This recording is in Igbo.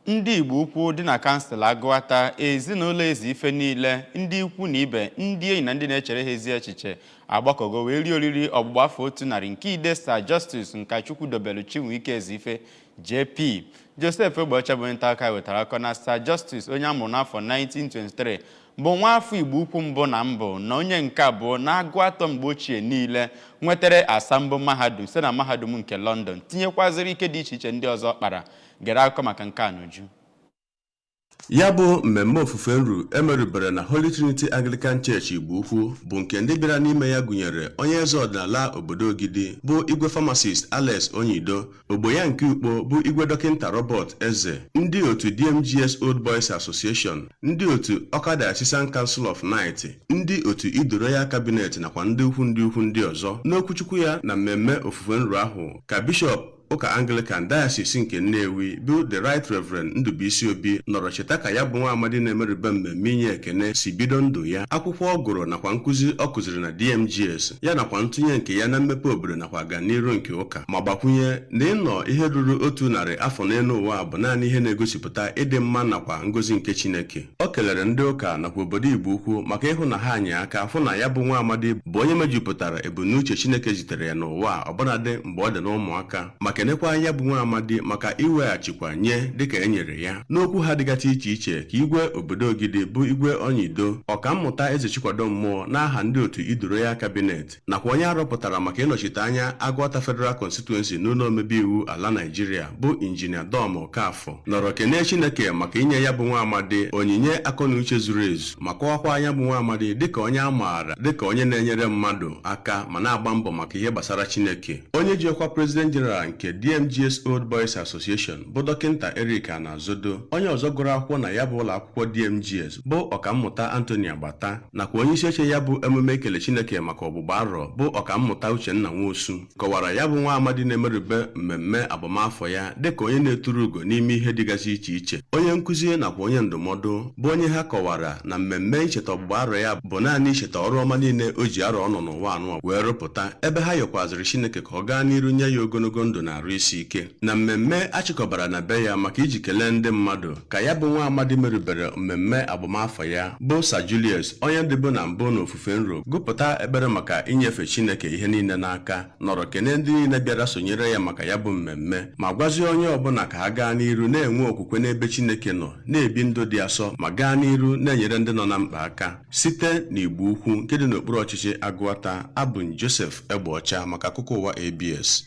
Ndị Igbo Ukwu dị na kansụl Agụata, ezinụlọ Ezeife niile, ndị ikwu na ibe, ndị enyi na ndị na-echere ha ezi echiche agbakọgo wee rie oriri ọgbụgba afọ 100 nke ide Sir Justus Nka Chukwudobelu Chinwike Ezeife JP. Joseph Egbeọcha bụ onye nta akụkọ wetara akụkọ na Sir Justus, onye a mụrụ n'afọ 1923, bụ nwa afọ Igbo Ukwu mbụ na mbụ na onye nke abụọ na Agụata mgbe ochie niile nwetara asambo mahadum site na mahadum nke London, tinyekwaziri ike dị iche iche ndị ọzọ kpara. Gere akụkọ maka nke a n'uju. Ya bụ mmemme ofufe nru emerubere na Holy Trinity Anglican Church Igbo Ukwu bụ nke ndị bịara n'ime ya gụnyere onye eze ọdịnala obodo Ogidi bụ Igwe Pharmacist Alex Onyido, ogbo ya nke Ukpo bụ Igwe Dọkịnta Robert Eze, ndị otu DMGS Old Boys Association, ndị otu Awka Diocesan Council of Knights, ndị otu Idu Royal Cabinet nakwa ndị ukwu ndị ukwu ndị ọzọ. N'okwuchukwu ya na mmemme ofufe nru ahụ ka Bishọp ụka Anglican Diocese nke Nnewi bụ The Right Reverend Ndubuisi Obi nọrọ cheta ka ya bụ nwa amadi na-emerube mmemme inye ekene si bido ndụ ya, akwụkwọ ọ gụrụ nakwa nkụzi ọ kụziri na DMGS ya, nakwa ntụnye nke ya na mmepe obodo nakwa aganiru nke ụka, ma gbakwunye na ịnọ ihe ruru 100 afọ n'elu ụwa bụ naanị ihe na-egosipụta ịdị mma nakwa ngozi nke Chineke. O kelere ndị ụka nakwa obodo Igbo Ukwu maka ịhụ na ha anyị aka fụ na ya bụ nwa amadi bụ onye mejupụtara ebumnuche Chineke zitere ya n'ụwa, ọbụnadị mgbe ọ dị n'ụmụaka, ma kenekwa ya bụ nwa amadi maka iweghachikwa nye dịka e nyere ya. N'okwu ha dịgasị iche iche ka igwe obodo Ogidi bụ Igwe Onyido, Ọkammụta Eze Chikwado Mmụọ n'aha ndị otu Idu Royal Cabinet nakwa onye arọpụtara maka ịnọchite anya Agụata Federal Constituency n'ụlọ omebe iwu ala Naijiria bụ Injinia Dom Okafọ nọrọ kenee Chineke maka inye ya bụ nwa amadi onyinye akọnuche zuru ezu, ma kọwakwa ya bụ nwa amadi dịka onye a maara dịka onye na-enyere mmadụ aka ma na-agba mbọ maka ihe gbasara Chineke. Onye ji ọkwa President General nke DMGS Old Boys Association bụ Dọkịnta Eric Anazodo, onye ọzọ gụrụ akwụkwọ na ya bụ ụlọ akwụkwọ DMGS bụ Ọkammụta Anthony Agbata, nakwa onye isi oche ya bụ emume ekele Chineke maka ọgbụgba arọ bụ Ọkammụta Uchenna Nwosu kọwara ya bụ nwa amadi na-emerube mmemme agbamafọ ya dịka onye na-eturu ugo n'ime ihe dịgasị iche iche, onye nkụzi nakwa onye ndụmọdụ, bụ onye ha kọwara na mmemme icheta ọgbụgba arọ ya bụ naanị icheta ọrụ ọma niile o ji arọ ọ nọ n'ụwa anụwa wee rụpụta, ebe ha yọkwaziri Chineke ka ọ gaa n'iru nye ya ogologo ndụ na arụ isi ike. Na mmemme achịkọbara na be ya maka iji kelee ndị mmadụ ka ya bụ nwa amadi merubere mmemme agbamafọ ya bụ Sir Julius, onye dịbụ na mbụ n'ofufe nro gụpụta ekpere maka inyefe Chineke ihe niile n'aka, nọrọ kene ndị niile bịara sonyere ya maka ya bụ mmemme, ma gwazie onye ọbụla ka ha gaa n'iru na-enwe okwukwe n'ebe Chineke nọ, na-ebi ndụ dị asọ, ma gaa n'iru na-enyere ndị nọ na mkpa aka. Site n'Igbo Ukwu nke dị n'okpuru ọchịchị Agụata, abụ m Joseph Egbeọcha maka akụkọ ụwa ABS.